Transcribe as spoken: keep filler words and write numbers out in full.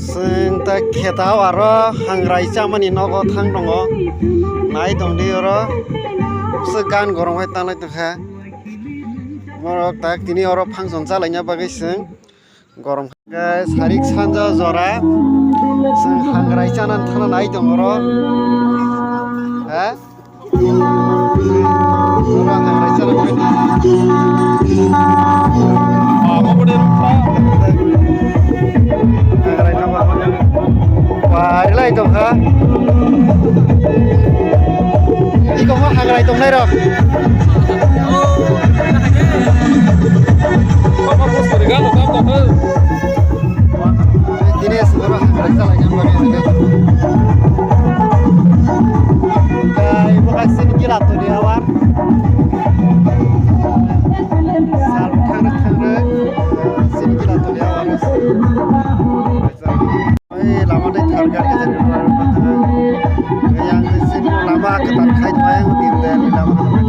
Chwng ta khetao aro hangrai chamani nogo thang tongo. Nai tongdi oro. Bwswk gan gorom hai tanglai tongkha. Morok tak tini oro function chalaina bagwi chwng gorom kha. Sarik sanja jora chwng hangrai chana thana nai tongo oro. Ha? Oro hangrai chana thana. Hangrai tongkha. Iko mo hangrai tongnai rok. Tini aswk oro hangrai chalaina bagwi hwnwi. Tei bo kaisa gila toni awan. Sal thangrwk thangrwk, sini gila toni awan. Oi, lama tei thar gari khe jani rwma rwma thang. Yang sini lama kwtal khai tongma yang din den lama.